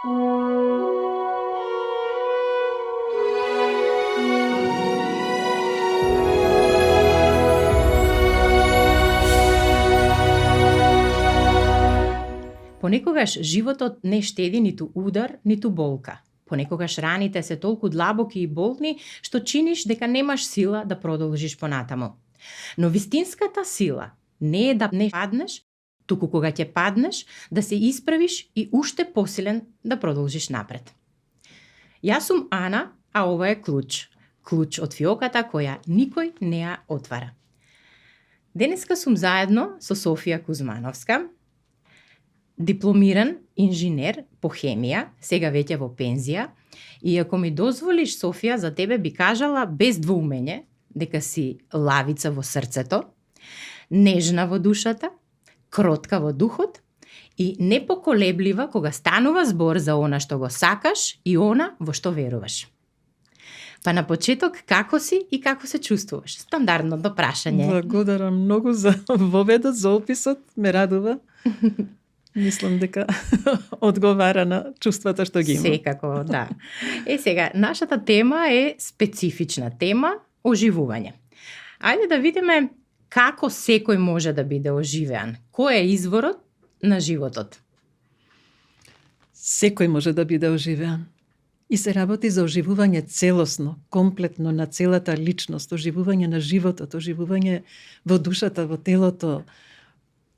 Понекогаш животот не штеди ниту удар, ниту болка. Понекогаш раните се толку длабоки и болни, што чиниш дека немаш сила да продолжиш понатаму. Но вистинската сила не е да не паднеш, туку кога ќе паднеш, да се исправиш и уште посилен да продолжиш напред. Јас сум Ана, а ова е Клуч. Клуч од фиоката која никој не ја отвара. Денеска сум заедно со Софија Кузмановска, дипломиран инженер по хемија, сега веќе во пензија, и ако ми дозволиш, Софија, за тебе би кажала без двоумење дека си лавица во срцето, нежна во душата, кротка во духот и непоколеблива кога станува збор за она што го сакаш и она во што веруваш. Па на почеток, како си и како се чувствуваш? Стандардното прашање. Благодарам многу за воведот, за описот, ме радува. Мислам дека одговара на чувствата што ги има. Секако, да. Сега, нашата тема е специфична тема, оживување. Ајде да видиме како секој може да биде оживеан. Кој е изворот на животот? Секој може да биде оживеан. И се работи за оживување целосно, комплетно на целата личност, оживување на животот, оживување во душата, во телото,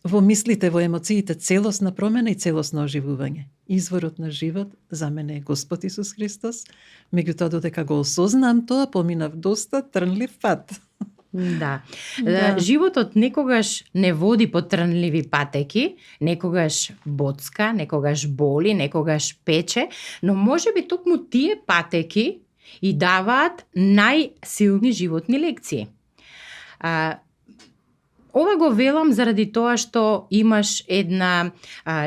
во мислите, во емоциите, целосна промена и целосно оживување. Изворот на живот за мене е Господ Исус Христос. Меѓутоа, додека го осознам тоа, поминав доста трнлив пат. Да. Животот некогаш не води по трнливи патеки, некогаш боцка, некогаш боли, некогаш пече, но можеби токму тие патеки и даваат најсилни животни лекции. Ова го велам заради тоа што имаш една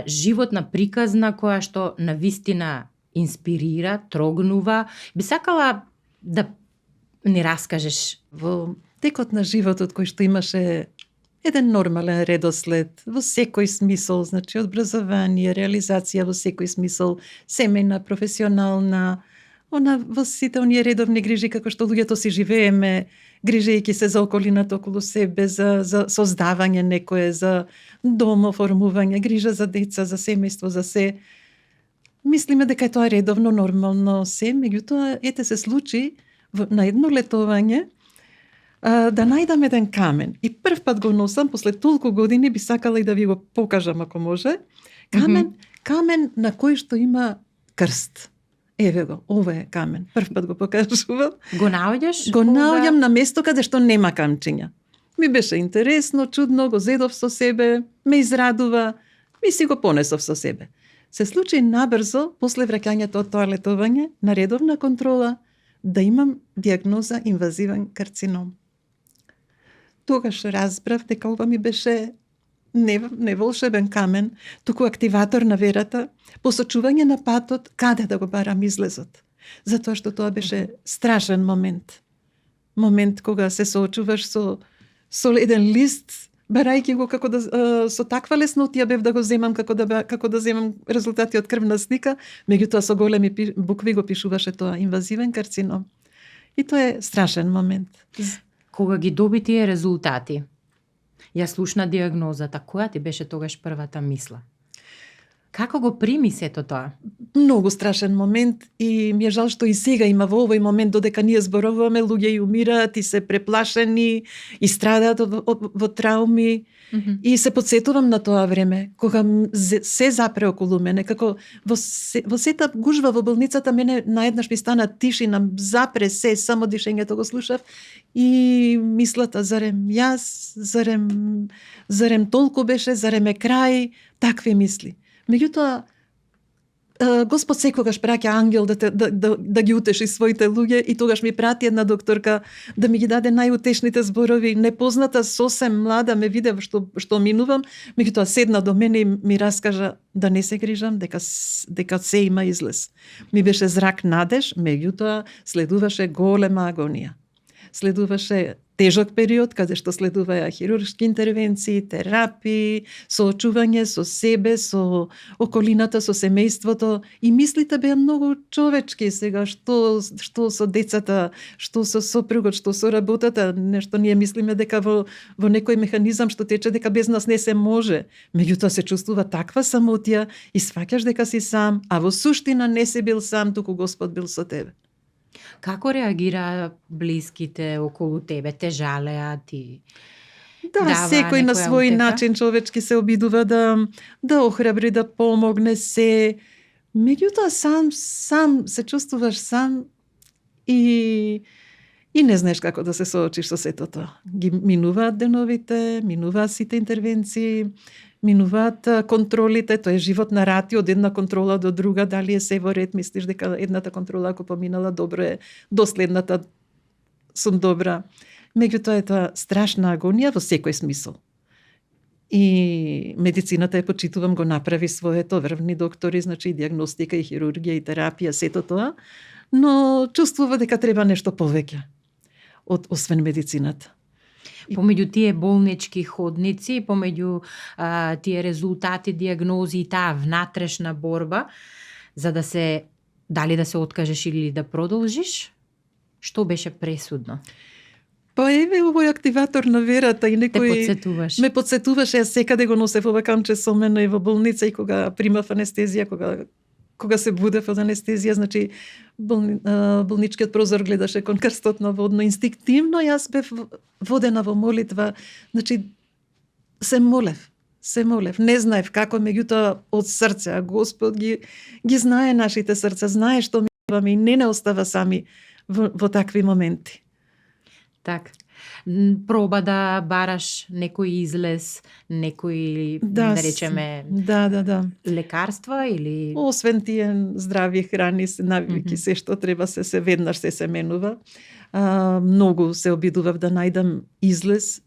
животна приказна која што навистина инспирира, трогнува. Би сакала да ни раскажеш. Во текот на животот кој што имаше еден нормален редослед во секој смисол, значи образование, реализација во секој смисол, семејна, професионална, во сите оние редовни грижи како што луѓето си живееме, грижејќи се за околината околу себе, за создавање некое, за домо, формување, грижа за деца, за семејство, за се. Мислиме дека е тоа редовно, нормално се, меѓутоа ете се случи на едно летување да најдам еден камен. И прв пат го носам, после толку години би сакала и да ви го покажам ако може. Камен на кој што има крст. Еве го, ова е камен. Прв пат го покажувам. Го наоѓаш? Го наоѓам на место каде што нема камчиња. Ми беше интересно, чудно, го зедов со себе, ме израдува, ми си го понесов со себе. Се случи набрзо, после враќањето од тоа летување, на редовна контрола, да имам диагноза инвазивен карцином. Тогаш разбрав дека ова ми беше не волшебен камен, туку активатор на верата, посочување на патот каде да го барам излезот. Затоа што тоа беше страшен момент. Момент кога се соочуваш со еден лист, барајќи го како да со таква леснотија бев да го земам како да земам резултати од крвна слика, меѓутоа со големи букви го пишуваше тоа инвазивен карцином. И тоа е страшен момент. Кога ги доби тие резултати, ја слушна диагнозата, која ти беше тогаш првата мисла? Како го прими сето тоа? Многу страшен момент и ми е жал што и сега има во овој момент додека ние зборуваме, луѓе и умираат и се преплашени и страдаат во трауми. И се подсетувам на тоа време, кога се запре околу мене, како во сета гужва во болницата, мене наеднаш ми стана тишина, запре се, само дишењето го слушав и мислата, зарем јас, зарем толку беше, зарем е крај, такви мисли. Меѓутоа, Господ секогаш праќа ангел да ги утеши своите луѓе и тогаш ми прати една докторка да ми ги даде најутешните зборови. Непозната, сосем млада, ме виде што минувам, меѓутоа седна до мене и ми раскажа да не се грижам, дека се има излез. Ми беше зрак надеж, меѓутоа следуваше голема агонија. следуваше тежок период, каде што следуваја хируршки интервенции, терапии, соочување со себе, со околината, со семејството, и мислите беа многу човечки сега, што со децата, што со сопругот, што со работата, нешто ние мислиме дека во некој механизам што тече дека без нас не се може. Меѓутоа се чувствува таква самотија и сваќаш дека си сам, а во суштина не си бил сам, туку Господ бил со тебе. Како реагира блиските околу тебе? Те жалеа, ти Да, дава секој на некоја свој утеха? начин човечки се обидува да охрабри, да помогне се. Меѓутоа сам се чувствуваш сам и не знаеш како да се соочиш со сето тоа. Ги минуваат деновите, минуваат сите интервенции, минуваат контролите, тоа е живот на рати од една контрола до друга, дали е се во ред, мислиш дека едната контрола ако поминала добро е, до следната сум добра. Меѓутоа е тоа страшна агонија во секој смисол. И медицината почитувам, го направи своето, врвни доктори, значи и диагностика, и хирургија, и терапија, сето тоа, но чувствува дека треба нешто повеќе освен медицината. Помеѓу тие болнички ходници, помеѓу тие резултати, диагнози и таа внатрешна борба, за да се, дали да се откажеш или да продолжиш, што беше пресудно? Па еве овој активатор на верата и Те некој подсетуваш. ме подсетуваше, јас секаде го носев ова камче со мене и во болница и кога примав анестезија, кога се будев од анестезија, значи болничкиот прозор гледаше кон крстот на водно. Инстинктивно јас бев водена во молитва, значи се молев. Не знаев како, меѓутоа од срце, а Господ ги знае нашите срца, знае што мислиме и не остава сами во такви моменти. Так. Проба да бараш некој излез, некој, да речеме, Да. лекарства или... Освен тие здрави храни, навики, се што треба се веднаш се менува. Многу се обидував да најдам излез,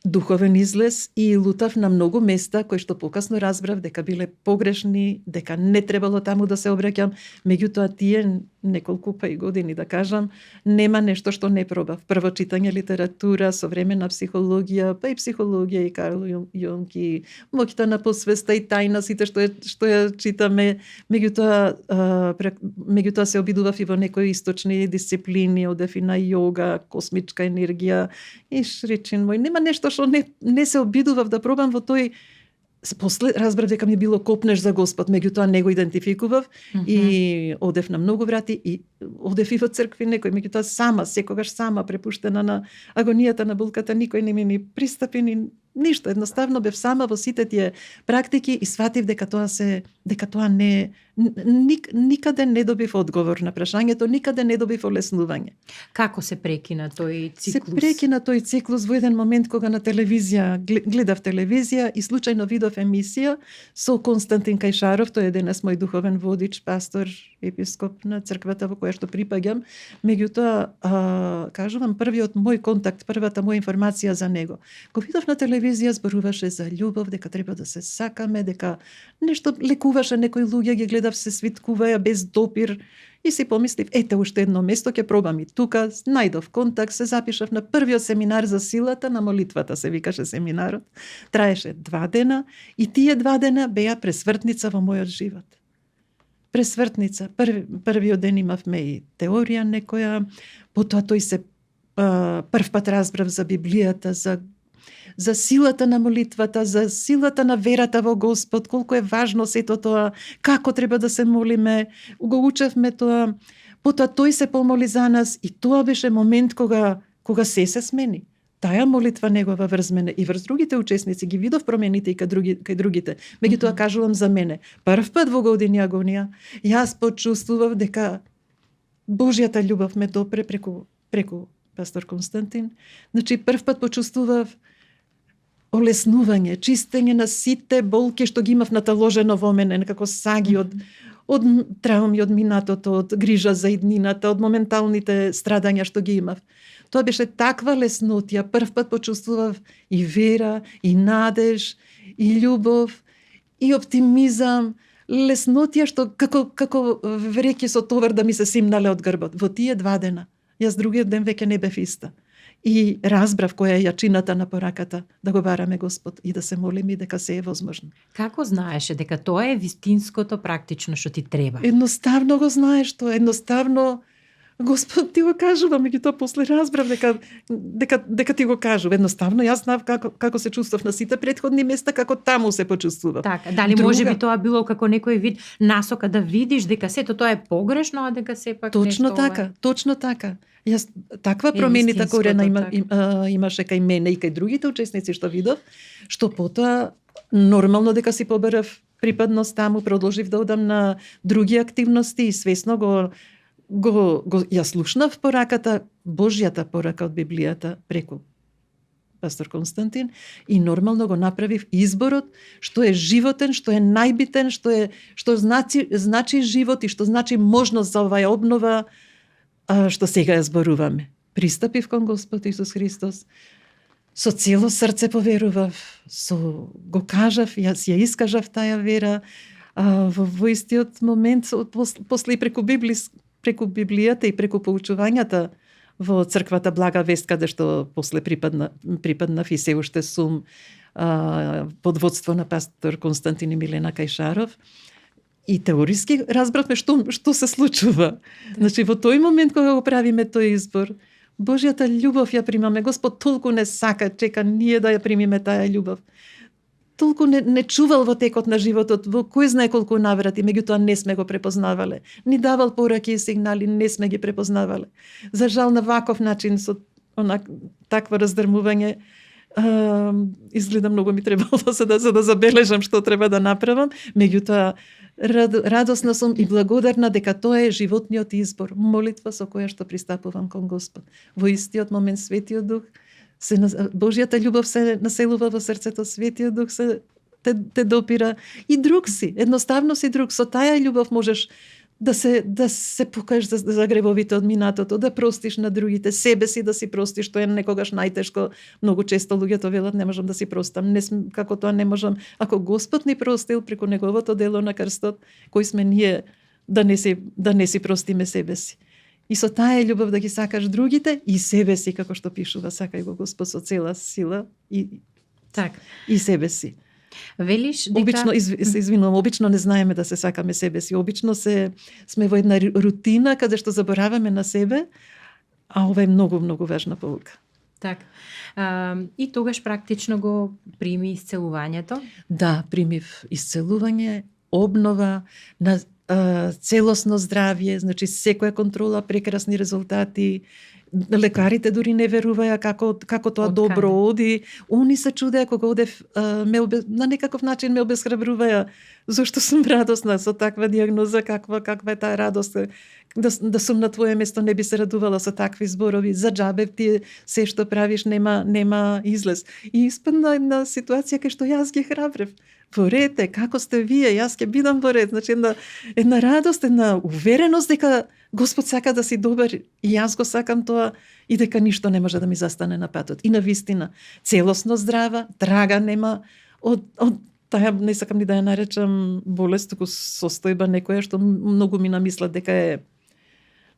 духовен излез, и лутав на многу места кои што покасно разбрав дека биле погрешни, дека не требало таму да се обраќам. Меѓутоа тие неколку па и години, да кажам, нема нешто што не пробав. Прво читање литература, современа психологија, па и психологија и Карл Јунг и моќта на посвеста и тајна, сите што ја читаме. Меѓутоа се обидував и во некои источни дисциплини, одев и на јога, космичка енергија и шречин мој. Нема нешто што не се обидував да пробам во тој. После разбрав дека ми било копнеш за Господ, меѓутоа не го идентификував и одев на многу врати и одев и во цркви некој, меѓутоа секогаш сама препуштена на агонијата на болката, никој не ми пристапи ни ништо, едноставно бев сама во сите тие практики и сватив дека тоа не никаде не добив одговор на прашањето, никаде не добив олеснување. Како се прекина тој циклус? Се прекина тој циклус во еден момент кога на телевизија, гледав телевизија и случајно видов емисија со Константин Кајшаров, тој е денес мој духовен водич, пастор, епископ на црквата во која што припаѓам. Меѓутоа, кажувам, првиот мој контакт, првата моја информација за него. Го видов на телевизија, зборуваше за љубов, дека треба да се сакаме, дека нешто лекуваше некои луѓе, ги гледав се свиткуваја без допир и си помислив, ете уште едно место ќе пробам и тука, најдов контакт, се запишав на првиот семинар за силата на молитвата, се викаше семинарот. Траеше 2 дена и тие 2 дена беа пресвртница во мојот живот. Пресвртница. Првиот ден имавме и теорија некоја, потоа тој се прв пат разбрав за Библијата, за силата на молитвата, за силата на верата во Господ, колку е важно сето тоа, како треба да се молиме, го учевме тоа, потоа тој се помоли за нас и тоа беше момент кога се смени. Таа молитва негова врз мене и врз другите учесници, ги видов промените и кај другите. Меѓутоа кажувам за мене, прв пат во години агонија, јас почувствував дека Божјата љубов ме допре преку пастор Константин. Значи прв пат почувствував олеснување, чистење на сите болки што ги имав наталожено во мене, некако саги од трауми од минатото, од грижа за иднината, од моменталните страдања што ги имав. Тоа беше таква леснотија, прв пат почувствував и вера, и надеж, и љубов, и оптимизам, леснотија што како вреќе со товар да ми се симнале од грбот. Во тие 2 дена. Јас другиот ден веќе не бев иста. И разбрав која е јачината на пораката да го бараме Господ и да се молиме и дека се е возможно. Како знаеше дека тоа е вистинското практично што ти треба? Едноставно го знаеш тоа, едноставно Господ ти го кажува, меѓутоа после разбрав дека ти го кажува. Едноставно јас знав како се чувствав на сите претходни места, како таму се почувствував. Така, дали можеби тоа било како некој вид насока да видиш дека сето тоа е погрешно, а дека сепак Точно нешто така, точно така. Јас таква променита корена имаше кај мене и кај другите учесници што видов, што потоа нормално дека си поберав припадност таму, продолжив да одам на други активности и свесно го ја слушнав пораката, Божјата порака од Библијата преку пастор Константин и нормално го направив изборот што е животен, што е најбитен, што значи живот и што значи можност за оваа обнова што сега ја зборуваме. Пристапив кон Господ Исус Христос, со цело срце поверував, го кажав, јас ја искажав таа вера, во истиот момент после и преку Библијата и преку поучувањата во црквата Блага вест, каде што после припаднав и се уште сум под водство на пастор Константин и Милена Кајшаров. И теориски разбравме што се случува. Значи во тој момент кога го правиме тој избор, Божјата љубов ја примаме. Господ толку не сака, чека ние да ја примиме таа љубов. Толку не чувал во текот на животот, во кој знае колку наврати, меѓутоа не сме го препознавале. Ни давал пораки и сигнали, не сме ги препознавале. За жал на ваков начин, со такво раздрмување, изгледа многу ми требало за да забележам што треба да направам, меѓутоа радосна сум и благодарна дека тоа е животниот избор, молитва со која што пристапувам кон Господ. Во истиот момент Светиот Дух Божјата љубов се населува во срцето, Светиот Дух те допира и друг си, едноставно си друг. Со таа љубов можеш да се покажеш за гревовите од минатото, да простиш на другите, себе си да си простиш, што е некогаш најтешко. Многу често луѓето велат не можам да си простам, како тоа не можам. Ако Господ ни простил преку неговото дело на крстот, кој сме ние да не си простиме себе си. И со таа љубов да ги сакаш другите и себе си, како што пишува, сакај го Господ со цела сила и себе си. Велиш дека обично се извинувам, обично не знаеме да се сакаме себе си. Обично сме во една рутина каде што забораваме на себе, а ова е многу важна полука. Так. И тогаш практично го прими исцелувањето? Да, примив исцелување, обнова на целосно здравје, значи секоја контрола, прекрасни резултати. Лекарите дури не веруваја како тоа добро оди. Они се чудеа кога одев, на некаков начин ме обесхрабруваја зашто сум радосна со таква дијагноза, каква е таа радост. Да сум на твое место не би се радувала со такви зборови. За џабе ти се што правиш нема излез. И испадна една ситуација кај што јас ги храбрев. Во ред е, како сте вие, јас ќе бидам во ред. Значи една радост, една увереност дека Господ сака да си добар и јас го сакам тоа и дека ништо не може да ми застане на патот. И навистина, целосно здрава, трага нема од таа, не сакам ни да ја наречам болест, туку состојба некоја што многу ми намислат дека е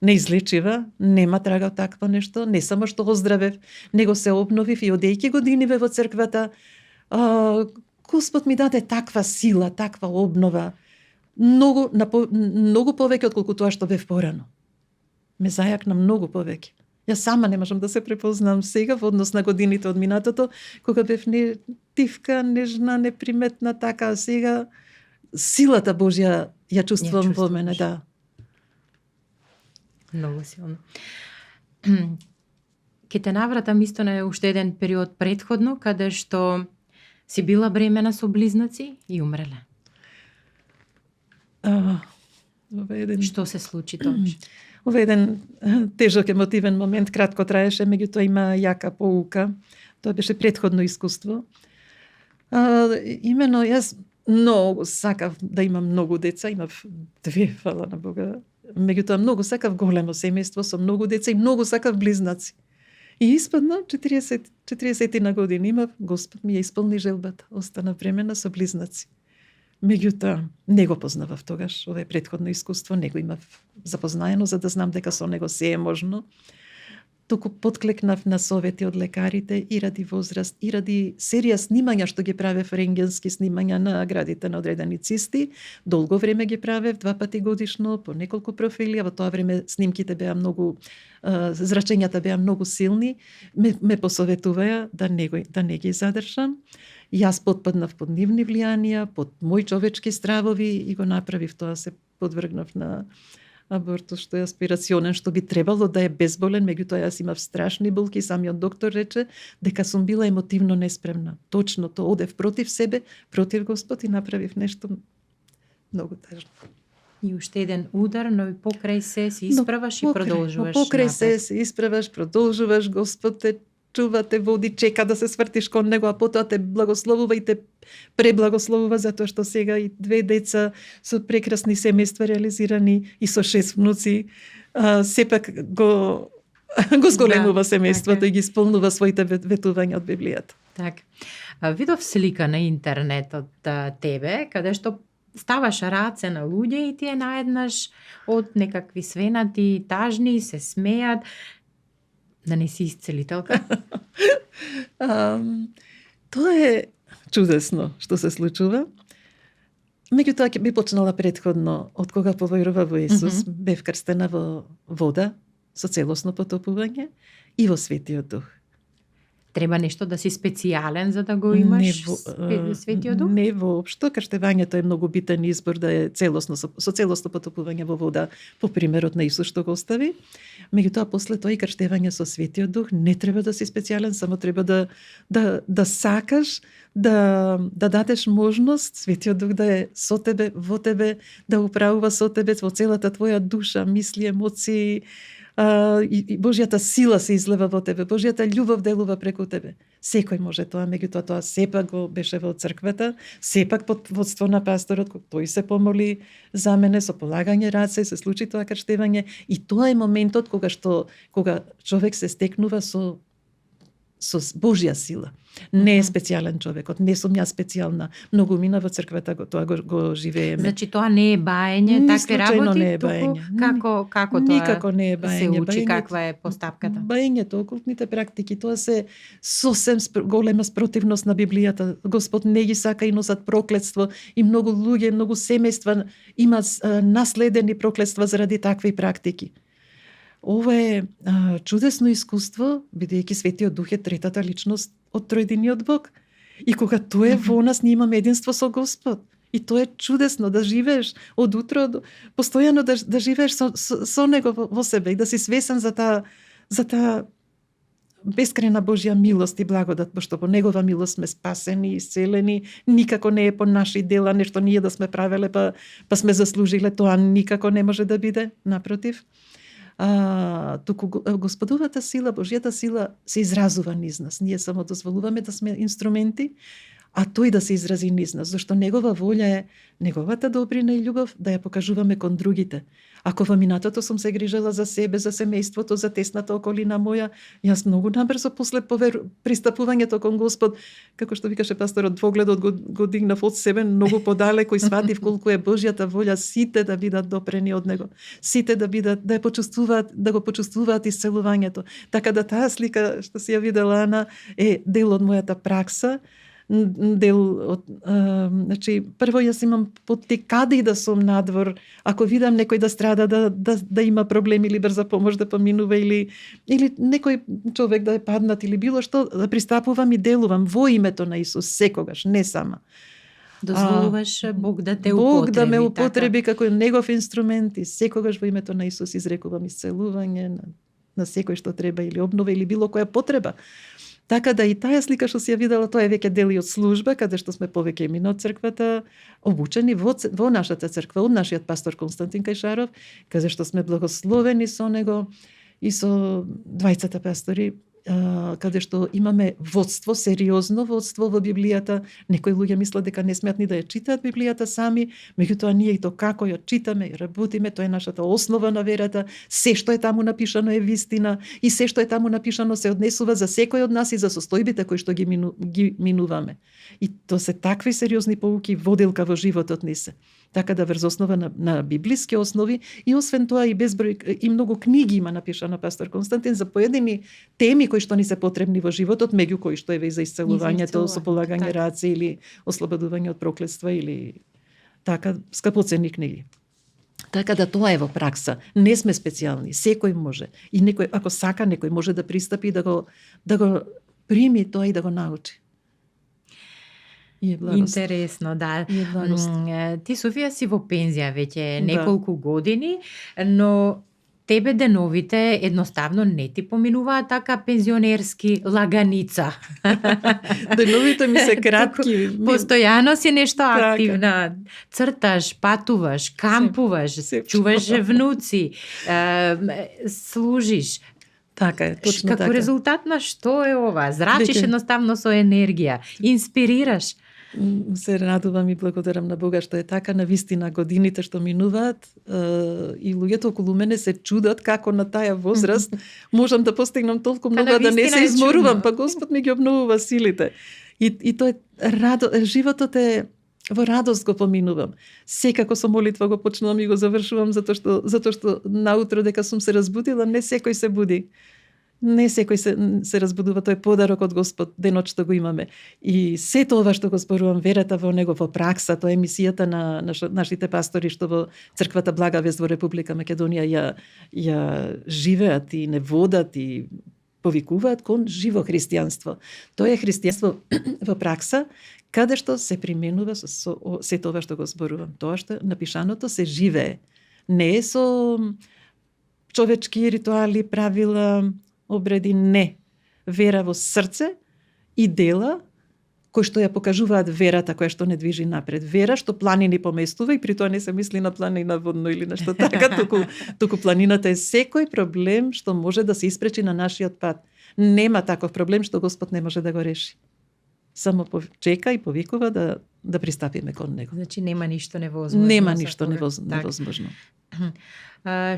неизлечива, нема трага од такво нешто, не само што оздравев, него се обновив и одејќи годиниве во црквата, Господ ми даде таква сила, таква обнова, многу повеќе отколку тоа што бев порано. Ме зајакна многу повеќе. Јас сама не можам да се препознам сега во однос на годините од минатото, кога бев тивка, нежна, неприметна, така, сега силата Божја ја чувствувам во мене, да. Многу силно. Ке те навратам исто на уште еден период претходно, каде што си била бремена со близнаци и умреле. Што се случи тогаш? Ова е еден тежок емотивен момент, кратко траеше, меѓутоа има јака поука. Тоа беше претходно искуство. Имено јас многу сакав да имам многу деца, имав 2, фала на Бога. Меѓутоа многу сакав големо семејство со многу деца и многу сакав близнаци. И испадна 40 на години имав, Господ ми ја исполни желбата, остана бремена со близнаци. Меѓутоа, не го познавав тогаш, ова е претходно искуство, не го имав запознаено за да знам дека со него се е можно. туку подклекнав на совети од лекарите и ради возраст, и ради серија снимања што ги правев, рентгенски снимања на градите на одредени цисти. Долго време ги правев, 2 пати годишно, по неколку профили, а во тоа време снимките беа многу, зрачењата беа многу силни. Ме посоветуваја да не ги задржам. Јас потпаднав под нивни влијанија, под мои човечки стравови и го направив тоа, се подвргнав на абортус што е аспирационен, што би требало да е безболен, меѓутоа јас имав страшни болки, самиот доктор рече дека сум била емотивно неспремна. Точно тоа, одев против себе, против Господ и направив нешто многу тежно. И уште еден удар, но и покрај се исправаш и продолжуваш. Покрај се исправаш, продолжуваш, Господ те чува, те води, чека да се свртиш кон него, а потоа те благословува и те преблагословува, затоа што сега и 2 деца со прекрасни семејства реализирани и со 6 внуци, сепак го зголемува семејството и ги исполнува своите ветувања од Библијата. Так. Видов слика на интернет од тебе, каде што ставаш раце на луѓе и тие наеднаш од некакви свенати, тажни, се смеат. Да не си исцелителка? Тоа е чудесно што се случува. Меѓутоа би почнала предходно, од кога поверува во Исус, бев крстена во вода со целосно потопување и во Светиот Дух. Треба нешто да си специјален за да го имаш Светиот Дух? Не воопшто, крштевањето е многу битен избор да е целосно со целосно потопување во вода, по примерот на Исус што го остави. Меѓутоа после тоа и крштевање со Светиот Дух не треба да си специјален, само треба да сакаш да дадеш можност Светиот Дух да е со тебе, во тебе, да управува со тебе во целата твоја душа, мисли, емоции, и Божјата сила се излева во тебе, Божјата љубов делува преку тебе. Секој може тоа, меѓутоа тоа сепак го беше во црквата, сепак под водство на пасторот, тој се помоли за мене со полагање раце, се случи тоа крштевање и тоа е моментот кога човек се стекнува со Божја сила. Не е специјален човекот, не сум јас специјална. Многу мина во црквата тоа го живееме. Значи тоа не е баење, такви работи, не е баење. Како тоа никако не е баење. се учи, каква е постапката? Баењето, окултните практики, тоа се сосем голема спротивност на Библијата. Господ не ги сака и носат проклетство и многу луѓе, многу семејства имаат наследени проклетства заради такви практики. Ова е чудесно искуство, бидејќи Светиот Дух е третата личност од троединиот Бог. И кога тој е во нас, ние имаме единство со Господ. И тоа е чудесно да живееш од утро, постојано да живееш со него во себе и да си свесен за таа бескрајна Божја милост и благодат, пошто по негова милост сме спасени, исцелени, никако не е по наши дела, нешто ние да сме правеле па сме заслужиле, тоа никако не може да биде, напротив. Туку Господовата сила, Божјата сила се изразува низ нас. Ние само дозволуваме да сме инструменти, а тој да се изрази низ нас, зашто негова волја е неговата добрина и љубов да ја покажуваме кон другите. Ако во минатото сум се грижела за себе, за семејството, за тесната околина моја, јас многу набрзо после пристапувањето кон Господ, како што викаше пасторот, двогледот го дигнав од себе многу подалеку и сватив колку е Божјата волја сите да бидат допрени од него. Сите да ја почувствуваат, да го почувствуваат исцелувањето. Така да таа слика што си ја видела Ана е дел од мојата пракса, дел од значи прво јас имам поттик каде и да сум надвор, ако видам некој да страда, да има проблеми или брза помош да поминува или некој човек да е паднат или било што, да пристапувам и делувам во името на Исус секогаш, не сама. Дозволуваш Бог да те Бог употреби. да ме употреби како негов инструмент и секогаш во името на Исус изрекувам исцелување на секој што треба или обнова или било која потреба. Така да и таа слика што си ја видела, тоа е веќе дел и од служба, каде што сме повеќе мина од црквата, обучени во нашата црква, од нашиот пастор Константин Кајшаров, каде што сме благословени со него и со двајцата пастори, каде што имаме водство, сериозно водство во Библијата. Некои луѓе мислат дека не смеат ни да ја читаат Библијата сами, меѓутоа ние и то како ја читаме и работиме, тоа е нашата основа на верата. Се што е таму напишано е вистина и се што е таму напишано се однесува за секој од нас и за состојбите кои што ги минуваме. И тоа се такви сериозни поуки, воделка во животот ни се. Така да врз основа на библиски основи и освен тоа и безброј и многу книги има напишано пастор Константин за поедини теми кои што ни се потребни во животот, меѓу кои што е за исцелувањето, со полагање раце или ослободување од проклетства или така скапоценни книги. Така да тоа е во пракса. Не сме специјални, секој може. И некој, ако сака, некој може да пристапи да го прими тоа и да го научи. И е благост. Интересно, да. И е благост. Ти, Софија, си во пензија веќе неколку години, но тебе деновите едноставно не ти поминуваат така пензионерски лаганица. Деновите ми се кратки. Постојано си нешто активна. Црташ, патуваш, кампуваш, чуваш внуци, служиш. Така е, точно така. Како резултат на што е ова? Зрачиш едноставно со енергија, инспирираш. Се радувам и благодарам на Бога што е така, на вистина годините што минуваат и луѓето околу мене се чудат како на таа возраст можам да постигнам толку многу да не се изморувам, па Господ ми ги обновува силите. И тоа е животот е во радост го поминувам. Секако со молитва го почнувам и го завршувам затоа што наутро дека сум се разбудила, не секој се буди. Не секој се разбудува, тоа е подарок од Господ, денот што го имаме. И сето ова што го зборувам, верата во него, во пракса, тоа е мисијата на нашите пастори што во Црквата Блага Вест во Република Македонија ја живеат и не водат и повикуваат кон живо христијанство. Тоа е христијанство во пракса, каде што се применува со сето ова што го зборувам. Тоа што напишаното се живее. Не е со човечки ритуали, правила, обреди, не. Вера во срце и дела кои што ја покажуваат верата која што не движи напред. Вера што планини поместува и при тоа не се мисли на планина водно или нешто така, туку планината е секој проблем што може да се испречи на нашиот пат. Нема таков проблем што Господ не може да го реши. Само чека и повикува да пристапиме кон него. Значи нема ништо невозможно. Нема ништо невозможно.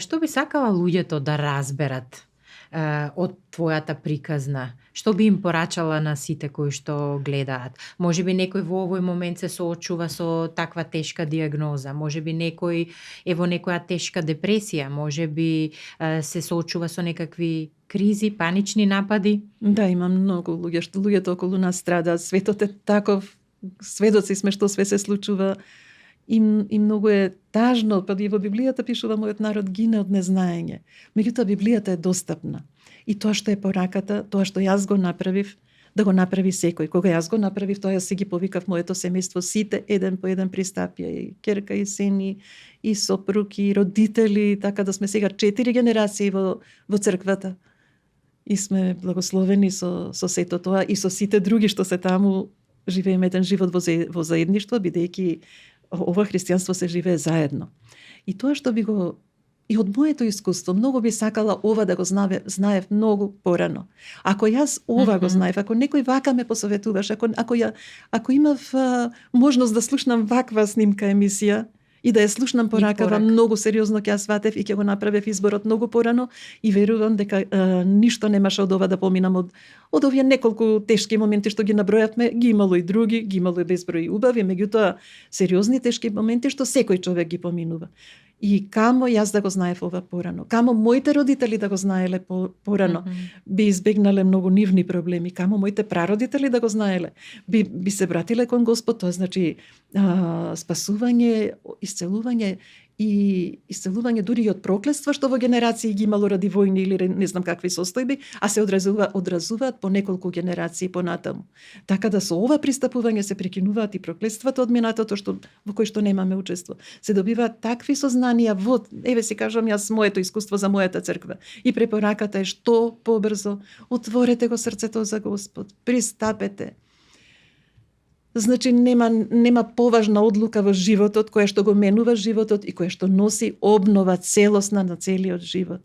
Што би сакала луѓето да разберат од твојата приказна? Што би им порачала на сите кои што гледаат? Може би некој во овој момент се соочува со таква тешка диагноза, може би некој е во некоја тешка депресија, може би се соочува со некакви кризи, панични напади. Да, има многу луѓето околу нас страдаат. Светот е таков, сведоци сме што све се случува. И многу е тажно, па и во Библијата пишува мојот народ гине од незнаење. Меѓутоа Библијата е достапна. И тоа што е пораката, тоа што јас го направив, да го направи секој. Кога јас го направив, тоа јас си ги повикав моето семејство, сите еден по еден пристапија, и ќерка, и сини, и сопруг, и родители, така да сме сега 4 генерации во црквата. И сме благословени со сето тоа и со сите други што се таму, живееме еден живот во заедништво, бидејќи ова христијанство се живее заедно. И тоа што би го и од моето искуство, многу би сакала ова да го знаев многу порано. Ако јас ова го знаев, ако некој вака ме посоветуваш, ако имав можност да слушнам ваква снимка емисија, и да ја слушнам поракава, многу сериозно ќе ја сватев и ќе го направев изборот многу порано и верувам дека ништо немаше од ова да поминам од овие неколку тешки моменти што ги набројавме, ги имало и други, ги имало и безброј убави, меѓутоа сериозни тешки моменти што секој човек ги поминува. И камо јас да го знаев ова порано, камо моите родители да го знаеле порано, би избегнале многу нивни проблеми, камо моите прародители да го знаеле, би се вратиле кон Господ, тоа значи спасување, исцелување дури и од проклетства што во генерации ги имало ради војни или не знам какви состојби, а се одразуваат по неколку генерации понатаму. Така да со ова пристапување се прекинуваат и проклетствата од минатото во кои што немаме учество. Се добиваат такви сознанија еве си кажам јас моето искуство за мојата црква. И препораката е што побрзо отворете го срцето за Господ, пристапете. Значи нема поважна одлука во животот која што го менува животот и која што носи обнова целосна на целиот живот.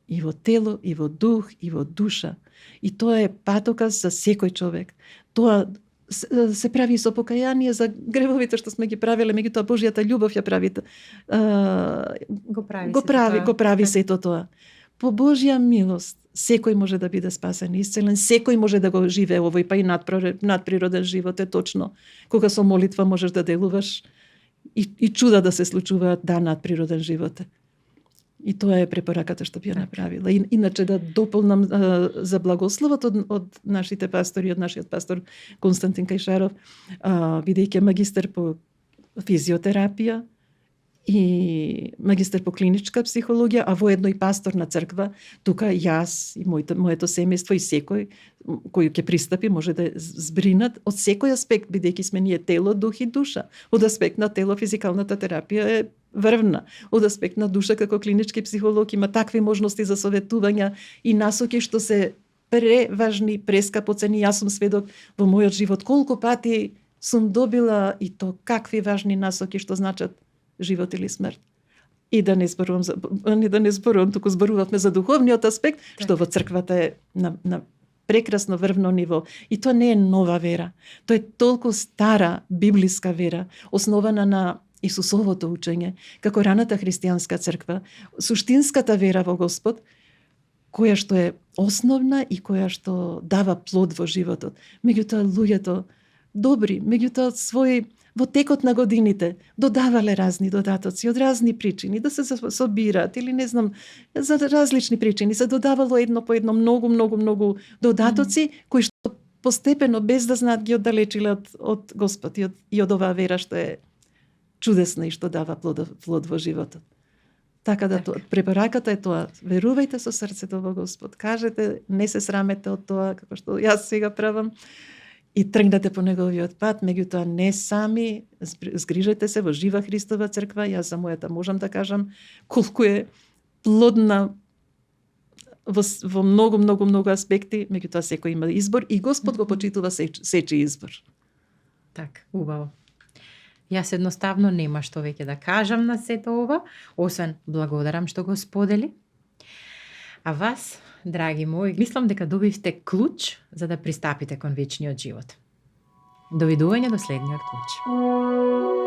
И во тело, и во дух, и во душа. И тоа е патоказ за секој човек. Тоа се прави со покаяние за гревовите што сме ги правеле, меѓутоа Божјата љубов ја прави. Го прави сето тоа. По Божја милост секој може да биде спасен и исцелен, секој може да го живее овој па и надприроден живот, е точно. Кога со молитва можеш да делуваш и чуда да се случуваат над природен живот. И тоа е препораката што би ја направила. Иначе да дополнам за благословот од нашите пастори, од нашиот пастор Константин Кајшаров, бидејќи магистер по физиотерапија и магистер по клиничка психологија, а воедно и пастор на црква, тука јас и моето семејство и секој кој ќе пристапи може да збринат од секој аспект, бидејќи сме ние тело, дух и душа. Од аспект на тело физикалната терапија е врвна. Од аспект на душа како клинички психолог има такви можности за советувања и насоки што се преважни, прескапоцени. Јас сум сведок во мојот живот колку пати сум добила и то какви важни насоки што значат живот или смрт. И да не зборувам, туку зборувавме за духовниот аспект, што во црквата е на прекрасно врвно ниво. И тоа не е нова вера. Тоа е толку стара библиска вера, основана на Исусовото учење, како раната христијанска црква, суштинската вера во Господ, која што е основна и која што дава плод во животот. Меѓутоа луѓето добри, меѓутоа во текот на годините додавале разни додатоци од разни причини, да се собираат или не знам, за различни причини се додавало едно по едно многу додатоци кои што постепено без да знаат ги оддалечиле од Господ и од оваа вера што е чудесна и што дава плод во животот. Така да препораката е тоа, верувајте со срцето во Господ, кажете, не се срамете од тоа како што јас сега правам, и тргнете по неговиот пат, меѓутоа не сами, згрижете се во жива Христова црква. Јас за мојата можам да кажам колку е плодна во многу аспекти, меѓутоа секој има избор и Господ го почитува сечи избор. Така, убаво. Јас едноставно нема што веќе да кажам на сето ова, освен благодарам што го сподели. А вас, драги мои, мислам дека добивте клуч за да пристапите кон вечниот живот. Довидување до следниот клуч.